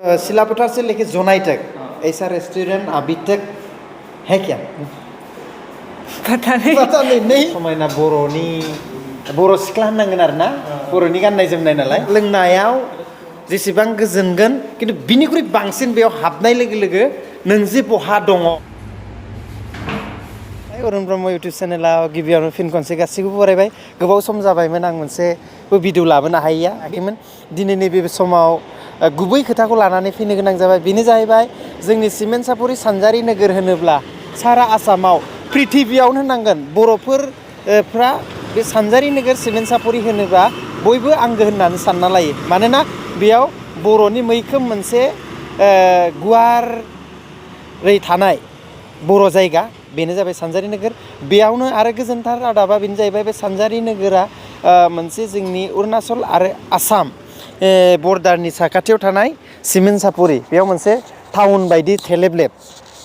सिलापथार से लेके जोनाई तक ऐसा रेस्टोरेंट अभी तक है क्या? पता नहीं समायना बर' सिख्ला होननांगोन आरो ना बर'नि गाननाय जोमनाय नालाय लोंनायाव जेसेबां गोजोनगोन खिन्थु बिनिख्रुइ बांसिन बेयाव हाबनाय लोगो लोगो नों जे बहा दङ अरुण ब्रह्म इउटुब चेनेलाव गिबियावनो फिन खनसे गासैखौबो बरायबाय गोबाव सम जाबायमोन आं मोनसेबो भिडिअ लाबोनो हायैमोन दिनै नैबे समाव गुबै खोथाखौ लानानै फैनो गोनां जाबाय बेनो जाहैबाय जोंनि सिमेन्ट सापरि सानजारि नोगोर होनोब्ला सारा आसामाव पृथिबियावनो होननांगोन बर'फोरा बे सानजारि नोगोर सिमेन्ट सापरि होनोब्ला बयबो आंगो होननानै सानना लायो मानोना बेयाव बर'नि मैखोम मोनसे गुवारै थानाय बर' जायगा बेनो जाबाय सानजारि नोगोर बेयावनो आरो गोजोनथार रादाबा बेनो जाहैबाय बे सानजारि नोगोरा मोनसे जोंनि अरुणाचल आरो आसाम बर्डारनि साखाथियाव थानाय सिमेन्ट सापरि बेयाव मोनसे टाउन बायदि थेलेबलेब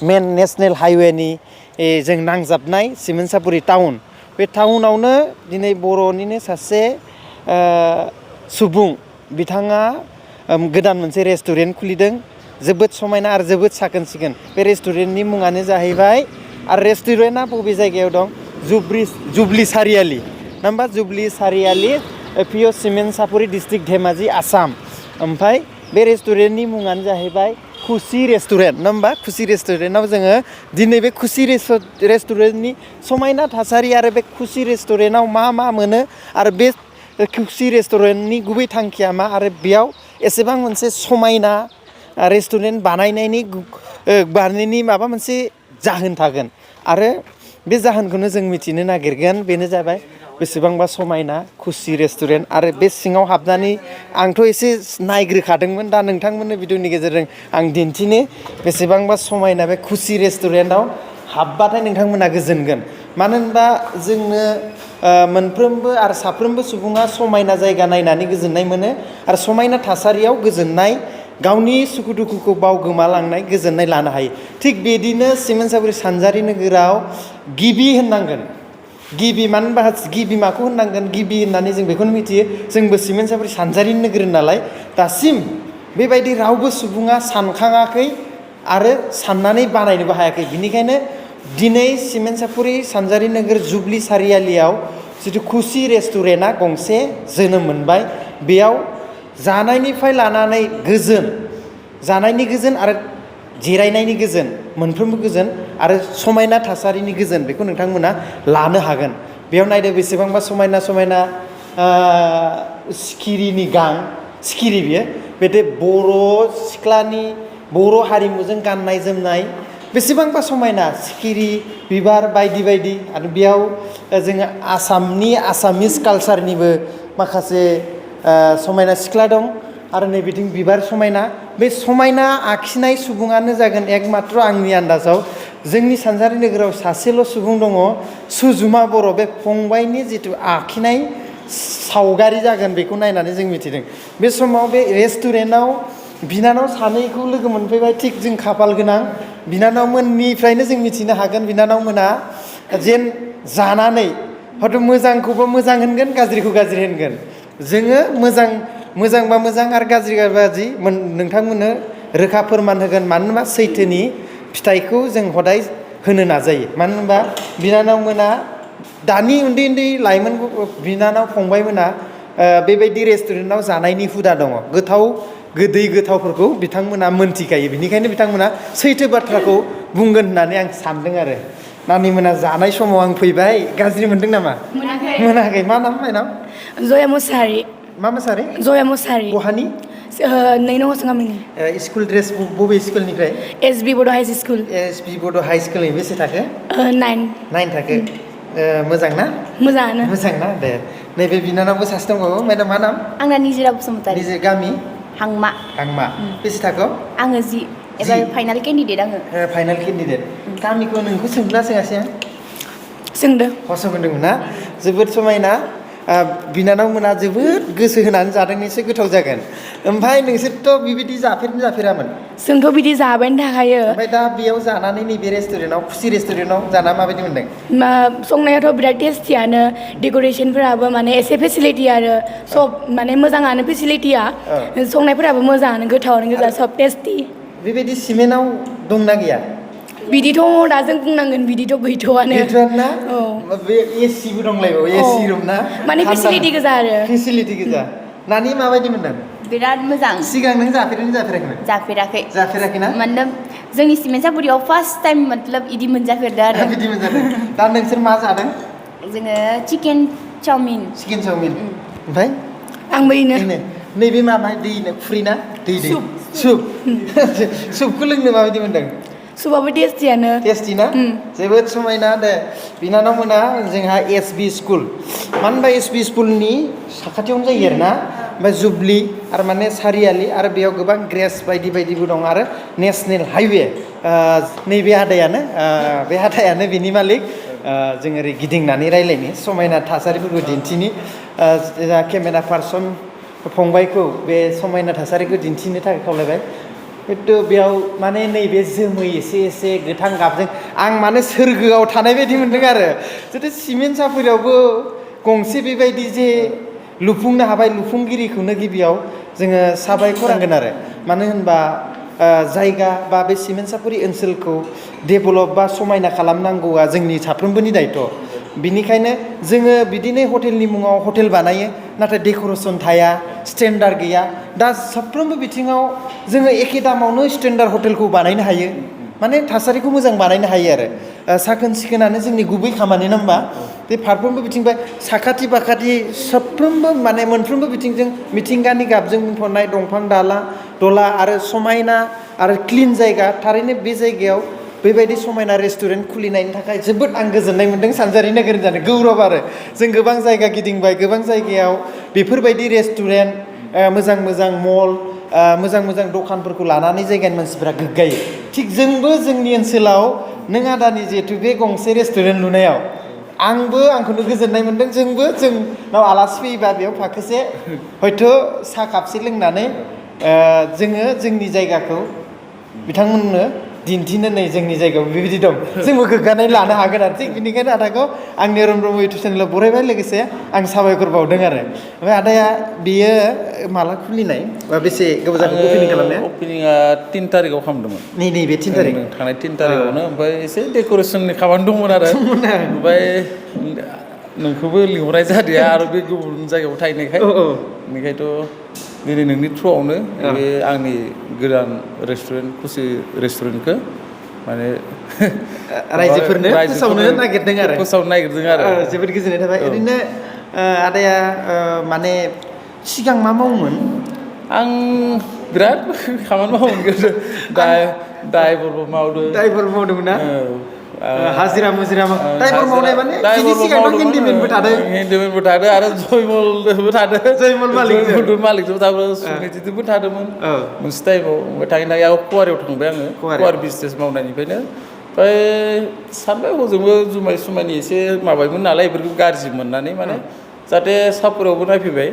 मेन नेशनेल हाइवेनि जों नांजाबनाय सिमेन्ट सापरि टाउन बे टाउनावनो दिनै बर'निनो सासे सुबुं बिथाङा गोदान मोनसे रेस्टुरेन्ट खुलिदों जोबोद समायना आरो जोबोद साखोन सिखोन बे रेस्टुरेन्टनि मुङानो जाहैबाय आरो रेस्टुरेन्टआ बबे जायगायाव दं जुबली सारियाली नङा होमबा जुबली सारियाली पिअ सिमेन्ट सापरि डिस्ट्रिक्ट धेमाजि आसाम ओमफ्राय बे रेस्टुरेन्टनि मुङानो जाहैबाय खुसि रेस्टुरेन्ट नङा होमबा खुसि रेस्टुरेन्टआव जोङो दिनै बे खुसि रेस्टुरेन्टनि समायना थासारि आरो बे खुसि रेस्टुरेन्टआव मा मोनो आरो बे खुसि रेस्टुरेन्टनि गुबै थांखिया मा आरो बेयाव एसेबां मोनसे समायना रेस्टुरेन्ट बानायनायनि माबा मोनसे जाहोन थागोन आरो बे जाहोनखौनो जों मिथिनो नागिरगोन बेनो जाबाय बेसेबांबा समायना खुसि रेस्टुरेन्ट आरो बे सिङाव हाबनानै आंथ' एसे नायग्रोखादोंमोन दा नोंथांमोननो भिडिअनि गेजेरजों आं दिन्थिनो बेसेबांबा समायना बे खुसि रेस्टुरेन्टआव हाबबाथाय नोंथांमोना गोजोनगोन मानो होनबा जोंनो मोनफ्रोमबो आरो साफ्रोमबो सुबुङा समायना जायगा नायनानै गोजोननाय मोनो आरो समायना थासारियाव गोजोननाय गावनि सुखु दुखुखौ बावगोमालांनाय गोजोननाय लानो हायो थिग बिदिनो सिमेन्ट सापरि सानजारि नोगोराव गिबि होननांगोन गिबि मानो होनबा गिबि माखौ होननांगोन गिबि होननानै जों बेखौनो मिथियो जोंबो सिमेन्ट सापरि सानजारि नोगोर नालाय दासिम बेबायदि रावबो सुबुङा सानखाङाखै आरो साननानै बानायनोबो हायाखै बिनिखायनो दिनै सिमेन्ट सापरि सानजारि नोगोर जुबली सारियालियाव जिथु खुसि रेस्टुरेन्टआ गंसे जोनोम मोनबाय बेयाव जानायनिफ्राय लानानै जानायनि गोजोन आरो जिरायनायनि गोजोन मोनफ्रोमबो गोजोन आरो समायना थासारिनि गोजोन बेखौ नोंथांमोना लानो हागोन बेयाव नायदो बेसेबांबा समायना सिखिरिनि गां सिखिरि बियो बे बर' सिख्लानि बर' हारिमुजों गाननाय जोमनाय बेसेबांबा समायना सिखिरि बिबार बायदि बायदि आरो बेयाव जोङो आसामिस कालचारनिबो माखासे समायना सिख्ला दं आरो नै बिथिं बिबार समायना बे समायना आखिनाय सुबुङानो जागोन एकमात्र आंनि आन्दाजाव जोंनि सानजारि नोगोराव सासेल' सुबुं दङ सुजुमा बर' बे फंबायनि जिथु आखिनाय सावगारि जागोन बेखौ नायनानै जों मिथिदों बे समाव बे रेस्टुरेन्टआव बिनानाव सानैखौ लोगो मोनफैबाय थिग जों खाफाल गोनां बिनानावमोननिफ्रायनो जों मिथिनो हागोन बिनानावमोना जेन जानानै हयथ' मोजांखौबो मोजां होनगोन गाज्रिखौ गाज्रि होनगोन जोङो मोजांबा मोजां आरो गाज्रिबा गाज्रि नोंथांमोननो रोखा फोरमान होगोन मानो होनबा सैथोनि फिथाइखौ जों हदाय होनो नाजायो मानो होनबा बिनानावमोना दानि उन्दै लाइमोन बिनानाव फंबायमोना बेबायदि रेस्टुरेन्टआव जानायनि हुदा दङ गोदै गोथावफोरखौ बिथांमोना मोनथिखायो बिनिखायनो बिथांमोना सैथो बाथ्राखौ बुंगोन होननानै आं सानदों आरो नानिमोना जानाय समाव आं फैबाय गाज्रि मोनदों नामा मोनाखै मा नाम माइनाव जया मुसाहारि मा मोसाहारि जया मुसाहारि बहानि नैनो हसगामिनि स्कुल ड्रेस बबे स्कुलनिफ्राय एसबि बड' हाइ स्कुल बड' हाइ स्कुलनि बेसे थाखो 9 थाखो मोजां ना मोजां ना दे नैबे बिनानावबो सासे दंबावो मेडाम मा नाम आंना निजिरा बसुमतारी निजे गामि हांमा बेसे थाखोआव आङो जि एबार फाइनाल केन्डिडेट आङो फाइनाल केन्डिडेट गामिखौ नोंखौ सोंदोंना सोङासै आं सोंदों सोंदोंमोन ना जोबोद समायना बिनानाव मोना जोबोद गोसो होनानै जादों एसे गोथाव जागोन ओमफ्राय नोंसोरथ' बिबायदि जाफेरामोन जोंथ' बिदि जाबायानो थाखायो ओमफ्राय दा बेयाव जानानै नैबे रेस्टुरेन्टआव खुसि रेस्टुरेन्टआव जाना माबायदि मोनदों संनायाथ' बिराद टेस्टियानो डेक'रेसनफोराबो माने एसे फेसिलिटि आरो सब माने मोजाङानो फेसिलिटिया संनायफोराबो मोजाङानो गोथावानो गोजा सब टेस्टि बेबायदि सिमेन्टआव दंना गैया बिदिथ' दा जों बुंनांगोन बिदिथ' गैथ'आनो गैथ'आना औ बे एसिबो दंलायबावो एसि रुम ना माने फेसिलिटि गोजा आरो फेसिलिटि गोजा नानि माबायदि मोनदों बिराद मोजां सिगां नों जाफेराखैमोन जाफेराखै ना मतलब जोंनि सिमेन्टसापुरियाव फार्स्ट टाइम मतलब इदि मोनजाफेरदो आरो बिदि मोनजादों दा नोंसोर मा जादों जोङो चिकेन चाउमिन ओमफ्राय आंबो इनो नैबे माबा दैनो खुरैना दै सुपखौ लोंनो माबायदि मोनदों सुबाबो टेस्टियानो टेस्टि ना जोबोद समायना दे बिनानाव मोना जोंहा एसबि स्कुल मानो होनबा एसबि स्कुलनि साखाथियावनो जायो आरो ना ओमफ्राय जुबली आरो माने सारियालि आरो बेयाव गोबां ग्रेस बायदि बायदिबो दं आरो नेसनेल हाइवे नैबे आदायानो बिनि मालिक जों ओरै गिदिंनानै रायलायनि समायना थासारिफोरखौ दिन्थिनि जोंहा केमेरा पार्सन फंबायखौ बे समायना थासारिखौ दिन्थिनो थाखाय खावलायबाय खिन्थु बेयाव माने नैबे जोमै एसे गोथां गाबजों आं माने सोरगोआव थानाय बायदि मोनदों आरो जुदि सिमेन्ट साफरियावबो गंसे बेबायदि जे लुफुंनो हाबाय लुफुंगिरिखौनो गिबियाव जोङो साबायखर होनांगोन आरो मानो होनबा जायगा बा बे सिमेन्ट साफरि ओनसोलखौ डेभेलप बा समायना खालामनांगौआ जोंनि साफ्रोमबोनि दायथ' बिनिखायनो जोङो बिदिनो हटेलनि मुङाव हटेल बानायो नाथाय डेक'रेसन थाया स्टेन्डार्ड गैया दा साफ्रोमबो बिथिङाव जोङो एखे दामावनो स्टेन्डार्ड हटेलखौ बानायनो हायो माने थासारिखौ मोजां बानायनो हायो आरो साखोन सिखोनानो जोंनि गुबै खामानि नङा होमबा बे फारफ्रोमबो बिथिंनिफ्राय साखाथि बाखाथि साफ्रोमबो माने मोनफ्रोमबो बिथिंजों मिथिंगानि गाबजों बुंफबनाय दंफां दला आरो समायना आरो क्लिन जायगा थारैनो बे जायगायाव बेबायदि समायना रेस्टुरेन्ट खुलिनायनि थाखाय जोबोद आं गोजोननाय मोन्दों सानजारि नोगोर जानो गौरब आरो जों गोबां जायगा गिदिंबाय गोबां जायगायाव बेफोरबायदि रेस्टुरेन्ट मोजां मल मोजां दखानफोरखौ लानानै जायगानि मानसिफोरा गोग्गायो थिग जोंबो जोंनि ओनसोलाव नों आदानि जिहेथु बे गंसे रेस्टुरेन्ट लुनायाव आंखौनो गोजोननाय मोन्दों जोंनाव आलासि फैयोबा बेयाव फाखोसे हयथ' साहा कापसे लोंनानै जोङो जोंनि जायगाखौ बिथांमोननो दिन्थिनो नै जोंनि जायगायाव बेबायदि दं जोंबो गोग्गानाय लानो हागोन आरो थिग बेनिखायनो आदाखौ आं निरन ब्रह्म इउटुब चेनेलाव बरायबाय लोगोसे आं साबायखर बावदों आरो ओमफ्राय आदाया बेयो माला खुलिनाय बा बेसे गोबाव जाखो अपेनिं खालामनाया अपेनिंआ 3 तारिखआव खालामदोंमोन नैबे 3 तारिख थांनाय 3 तारिखआवनो ओमफ्राय एसे डेक'रेसननि खामानि दंमोन आरो ओमफ्राय नोंखौबो लिंहरनाय जादिया आरो बे गुबुन जायगायाव थाहैनायखाय बेनिखायथ' दिनै नोंनि थ्रुआवनो बे आंनि गोदान रेस्टुरेन्ट खुसि रेस्टुरेन्टखौ माने रायजोफोरनो फोसावनो नागिरदों आरो जोबोद गोजोननाय थाबाय ओरैनो आदाया माने सिगां मा मावोमोन आं बिराद खामानि मावोमोन गोदो ड्राइभारबो मावदोंमोन ना हाजिरा मुजिरा ड्राइभार मावनाय माने बिनि सिगांथ' हेन्डिमेनबो थादों आरो जयमलबो थादों जयमल मालिकजोंबो थादों सुनिथिजोंबो थादोंमोन मोनसे टाइमाव ओमफ्राय थाङै कुवारियाव थांबाय आङो कुवारि बिजनेस मावनायनिफ्रायनो ओमफ्राय सानबाय हजोंबो जुमाय सुमायनि एसे माबायोमोन नालाय बेफोरखौ गाज्रि मोननानै माने जाहाथे सापुरावबो नायफैबाय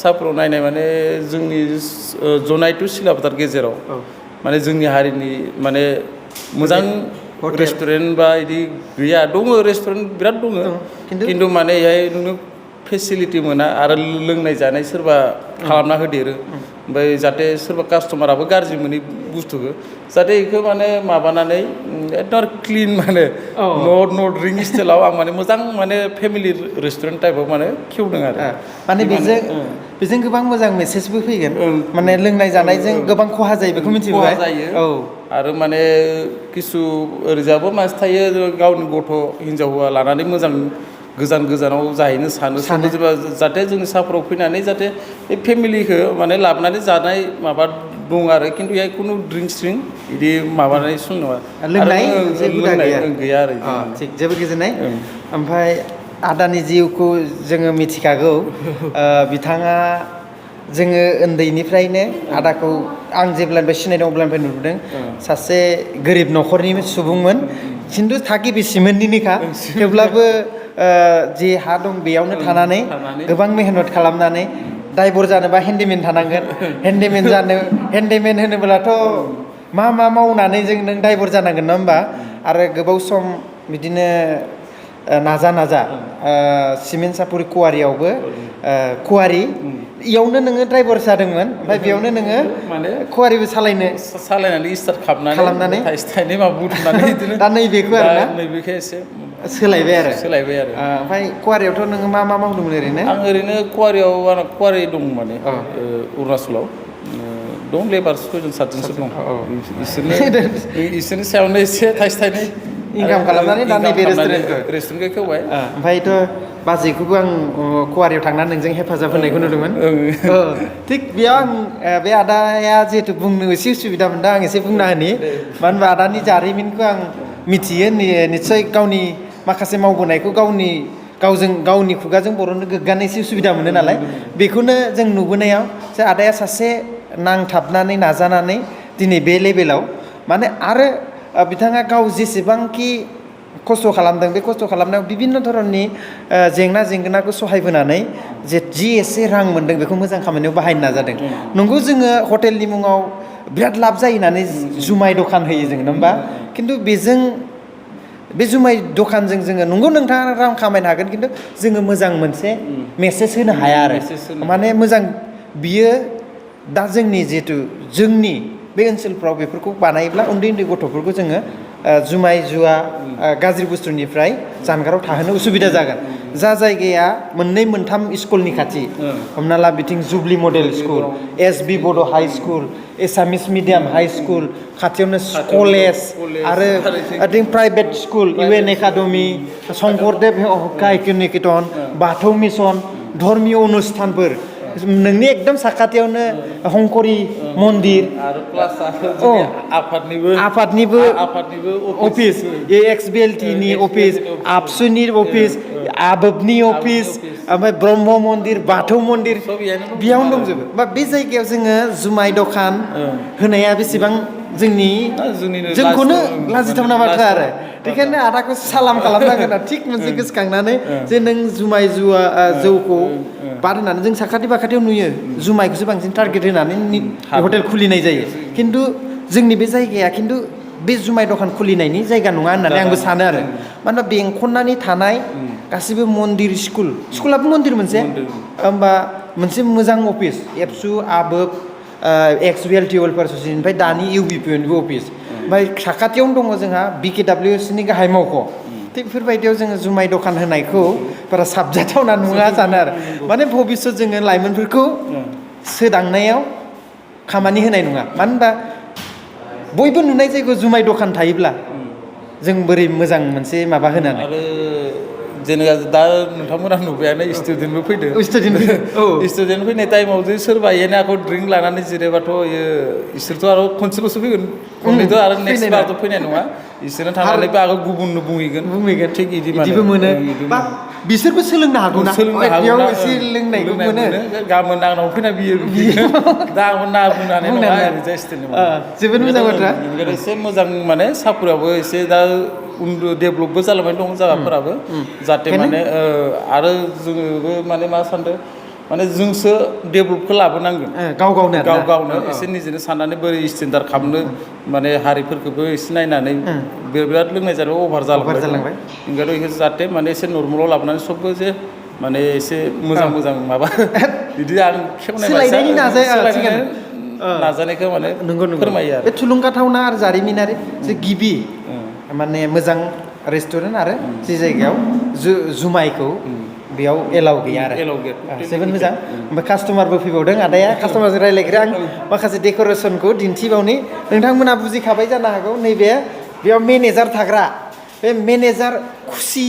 सापुराव नायनाय माने जोंनि जनाय टु सिलापथार गेजेराव माने जोंनि हारिनि माने मोजां रेस्टुरेन्ट बा बिदि गैया दङ रेस्टुरेन्ट बिराद दङ खिन्थु माने बेहाय नोङो फेसिलिटि मोना आरो लोंनाय जानाय सोरबा खालामना होदेरो ओमफ्राय जाहाथे सोरबा कास्टमाराबो गाज्रि मोनै बुस्थुखौ जाहाथे बेखौ माने माबानानै एकदम क्लिन माने न' ड्रिंक स्टाइलाव आं माने मोजां माने फेमिलि रेस्टुरेन्ट टाइपआव माने खेवदों आरो माने बेजों गोबां मोजां मेसेजबो फैगोन माने लोंनाय जानायजों गोबां खहा जायो बेखौ मिथिबाय आरो माने किसु ओरैजाबो मानसि थायो गावनि गथ' हिनजाव हौवा लानानै मोजां गोजानाव जाहैनो सानो जाहाथे जोंनि साफोराव फैनानै जाहाथे बे फेमिलिखौ माने लाबोनानै जानाय माबा दं आरो खिन्थु बेहाय खुनु ड्रिंक्स बिदि माबानाय लोंनाय गैया आरो थिग जोबोद गोजोननाय ओमफ्राय आदानि जिउखौ जोङो मिथिखागौ बिथाङा जोङो उन्दैनिफ्रायनो आदाखौ आं जेब्लानिफ्राय सिनायदों अब्लानिफ्राय नुबोदों सासे गोरिब न'खरनि सुबुंमोन खिन्थु थागिबि सिमेन्टनिनोखा थेवब्लाबो जि हा दं बेयावनो थानानै गोबां मेहनत खालामनानै ड्राइभार जानोबा हेन्डिमेन थानांगोन हेन्डिमेन होनोब्लाथ' मा मावनानै जों नों ड्राइभार जानांगोन नङा होमबा आरो गोबाव सम बिदिनो नाजा सिमेन्ट सापरि कुवारियावबो कुवारि इयावनो नोङो ड्राइभार जादोंमोन ओमफ्राय बेयावनो नोङो माने कुवारिबो सालायनानै स्टार्ट खालामनानै थाइसे थाइनै माबा बुथुमनानै बिदिनो दा नैबेखौ आरोना नैबेखौ एसे सोलायबाय आरो ओमफ्राय कुवारियावथ' नोङो मा मावदोंमोन ओरैनो आं ओरैनो कुवारियाव आंना कुवारि दं माने अरुणाचलाव दं लेबार 6-7 जनसो दं इसोरनि सायावनो एसे थाइसे थाइनै इनकाम खालामनानै दा नैबे रेस्टुरेन्टखौ खेवबाय ओमफ्रायथ' बाजैखौबो आं कुवारियाव थांनानै नोंजों हेफाजाब होनायखौ नुदोंमोन थिग बेयाव आं बे आदाया जिहेतु बुंनो एसे उसुबिदा मोनदों आं एसे बुंना होनि मानो होनबा आदानि जारिमिनखौ आं मिथियो निस्सय गावनि माखासे मावबोनायखौ गावनि खुगाजों बर'नो गोग्गानो एसे उसुबिदा मोनो नालाय बेखौनो जों नुबोनायाव जे आदाया सासे नांथाबनानै नाजानानै दिनै बे लेभेलाव माने आरो बिथाङा गाव जेसेबांखि खस्थ' खालामदों बे खस्थ' खालामनायाव बिभिन्न धरननि जेंना जेंगोनाखौ सहायबोनानै जि एसे रां मोनदों बेखौ मोजां खामानियाव बाहायनो नाजादों नंगौ जोङो हटेलनि मुङाव बिराद लाब जायो होननानै जुमाय दखान होयो जों नङा होमबा खिन्थु बे जुमाय दखानजों जोङो नंगौ नोंथाङा रां खामायनो हागोन खिन्थु जोङो मोजां मोनसे मेसेज होनो हाया आरो माने मोजां बियो दा जोंनि जिहेथु जोंनि बे ओनसोलफ्राव बेफोरखौ बानायोब्ला उन्दै गथ'फोरखौ जोङो जुमाय जुवा गाज्रि बुस्थुनिफ्राय जानगाराव थाहोनो उसुबिदा जागोन जा जायगाया 2-3 स्कुलनि खाथि हमना ला बिथिं jubilee model school SB Bodo' high school Assamese medium high school खाथियावनो कलेज आरो बिथिं private school UN academy Sankardev Niketan बाथौ मिसन धर्मीय अनुष्ठानफोर नोंनि एकदम साखाथियावनो हंकरी मन्दिर आरो आफादनिबो अफिस XBLT नि अफिस आबसुनि अफिस आबोबनि अफिस ओमफ्राय ब्रह्म मन्दिर बाथौ मन्दिर बेयावनो दंजोबो बा बे जायगायाव जोङो जुमाय दखान होनाया बेसेबां जोंखौनो लाजिथावना बाथ्रा आरो बेखायनो आदाखौ सालाम खालामनांगोन थिग मोनसे गोसोखांनानै जे नों जुमाय जुवा जौखौ बाद होनानै जों साखाथि बाखाथियाव नुयो जुमायखौसो बांसिन टारगेट होनानै हटेल खुलिनाय जायो खिन्थु जोंनि बे जायगाया खिन्थु बे जुमाय दखान खुलिनायनि जायगा नङा होननानै आंबो सानो आरो मानोना बेंखननानै थानाय गासिबो मन्दिर स्कुलाबो मन्दिर मोनसे होमबा मोनसे मोजां अफिस एबसु आबोब XBLT वेलफेयार ससाइटि ओमफ्राय दानि UBPनिबो अफिस ओमफ्राय साखाथियावनो दङ जोंहा BKWSनि गाहाय मावख' थिग बेफोरबायदियाव जोङो जुमाय दखान होनायखौ बारा साबजाथावना नङा सानो आरो माने भबिष्यत जोङो लाइमोनफोरखौ सोदांनायाव खामानि होनाय नङा मानो होनबा बयबो नुनाय जायगायाव जुमाय दखान थायोब्ला जों बोरै मोजां मोनसे माबा होनानै जेनेबा दा नोंथांमोना नुबायानो स्टुडेन्टबो फैदों स्टुडेन्ट फैनाय टाइमाव जे सोरबा एने आखौ ड्रिंक लानानै जिरायबाथ' इसोरथ' आरो खनसेल'सो फैगोन खननैथ' आरो नेक्स्ट बारथ' फैनाय नङा इसोरनो थांनानैबो आरो गुबुननो बुंहैगोन थिग बिदिबो मोनो बा बिसोरबो सोलोंनो हागौ ना बेयाव एसे लोंनायबो मोनो गाबोन आंनाव फैना बियो दा आंबो ना बुंनो हानाय नङा जाय स्टाइलनि जोबोद मोजां बाथ्रा एसे मोजां माने सापुराबो एसे दा डेभेलपबो जालांबाय दं जायगाफोराबो जाहाथे माने आरो जोङोबो माने मा सानदों माने जोंसो डेभेलपखौ लाबोनांगोन गाव गावनो एसे निजेनो साननानै बोरै स्टेन्डार्ड खालामनो माने हारिफोरखौबो एसे नायनानै बिराद लोंनाय जादों अभार जालांबाय ओंखायनो बेखौ जाहाथे माने एसे नर्मेलाव लाबोनानै सबबो जे माने एसे मोजां माबा बिदि आं सोलायनायनि नाजानायखौ माने फोरमायो आरो बे थुलुंगाथावना आरो जारिमिनारि जे गिबि माने मोजां रेस्टुरेन्ट आरो जि जायगायाव जुमायखौ बेयाव एलाव गैया आरो जोबोद मोजां ओमफ्राय कास्टमारबो फैबावदों आदाया कास्टमारजों रायज्लायग्रा आं माखासे डेक'रेसनखौ दिन्थिबावनि नोंथांमोना बुजिखाबाय जानो हागौ नैबे बेयाव मेनेजार थाग्रा बे मेनेजार खुसि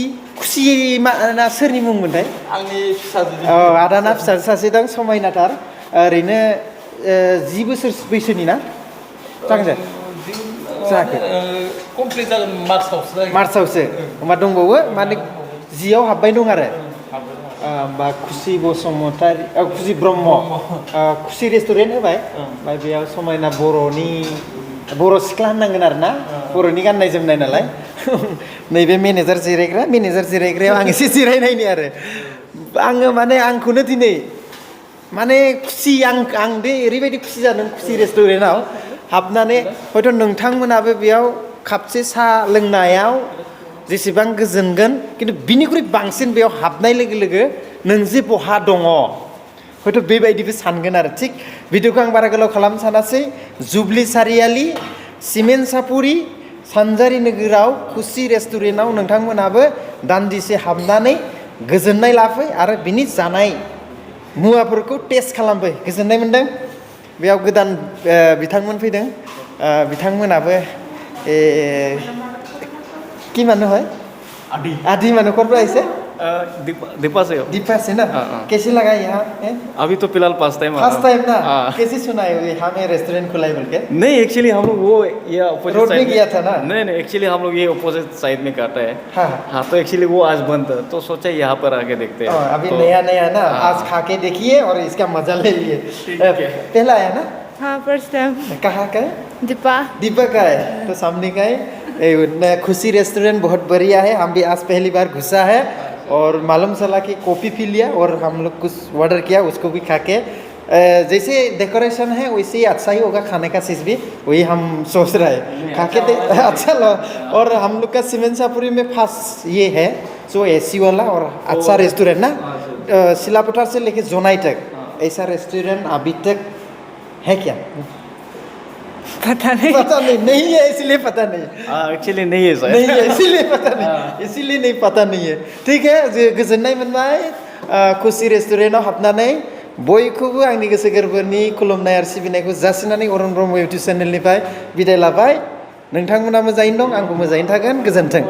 ना सोरनि मुंमोनथाय आंनि फिसाजो आदाना फिसाजो सासे दं समायनाथार ओरैनो 10 बोसोर बैसोनि ना जागोन जायाखै कमप्लिट जागोन मार्चआवसो होमबा दंबावो माने 10आव हाबबाय दं आरो होमबा खुसि बसुमतारी खुसि ब्रह्म खुसि रेस्टुरेन्ट होबाय ओमफ्राय बेयाव समायना बर' सिख्ला होननांगोन आरो ना बर'नि गाननाय जोमनाय नालाय नैबे मेनेजार जिरायग्रायाव आं एसे जिरायनायनि आरो आङो माने आंखौनो दिनै माने खुसि आं दे ओरैबायदि खुसि जादों खुसि रेस्टुरेन्टआव हाबनानै हयथ' नोंथांमोनाबो बेयाव कापसे साहा लोंनायाव जेसेबां गोजोनगोन खिन्थु बिनिख्रुइ बांसिन बेयाव हाबनाय लोगो लोगो नों जे बहा दङ हयथ' बेबायदिबो सानगोन आरो थिग भिडिअखौ आं बारा गोलाव खालामनो सानासै जुबली सारियालि सिमेन्ट सापुरि सानजारि नोगोराव खुसि रेस्टुरेन्टआव नोंथांमोनाबो दान्दिसे हाबनानै गोजोननाय लाफै आरो बिनि जानाय मुवाफोरखौ टेस्ट खालामफै गोजोननाय मोनदों बेयाव गोदान बिथांमोन फैदों बिथांमोनाबो কি মানুহ হয় आदि মানুহ ক'ৰ পৰা আহিছে दीपा से हो। दीपा से ना कैसे लगा यहाँ अभी तो फिलहाल फर्स्ट टाइम ना कैसे सुना है यहाँ में रेस्टोरेंट खुला है बोल के नहीं एक्चुअली हम लोग वो ये अपोजिट रोड में गया था ना नहीं एक्चुअली हम लोग ये अपोजिट साइड में काटा है हाँ हाँ तो एक्चुअली वो आज बंद था तो सोचा यहाँ पर आके देखते हैं अभी नया ना आज खा के देखिए और इसका मजा ले लिए पहला आया ना हाँ फर्स्ट टाइम कहाँ का है दीपा का है तो सामने का है खुशी रेस्टोरेंट बहुत बढ़िया है हम भी आज पहली बार घुसा है और मालूम चला कि कॉफ़ी पी लिया और हम लोग कुछ ऑर्डर किया उसको भी खा के जैसे डेकोरेशन है वैसे ही अच्छा ही होगा खाने का चीज़ भी वही हम सोच रहे हैं खा के अच्छा लगा और हम लोग का सीमेंट सापुरी में फर्स्ट ये है जो एसी वाला और अच्छा रेस्टोरेंट ना सिलापथार से लेके जोनाई तक ऐसा रेस्टोरेंट अभी तक है क्या पता नहीं है इसलिए पता नहीं एक्चुअली नहीं है सर नहीं है इसीलिए नहीं पता नहीं है ठीक है गोजोननाय मोनबाय खुसि रेस्टुरेन्टआव हाबनानै बयखौबो आंनि गोसो गोरबोनि खुलुमनाय आरो सिबिनायखौ जासिनानै अरुण ब्रह्म इउटुब चेनेलनिफ्राय बिदाय लाबाय नोंथांमोना मोजाङैनो दं आंबो मोजाङैनो थागोन गोजोन्थों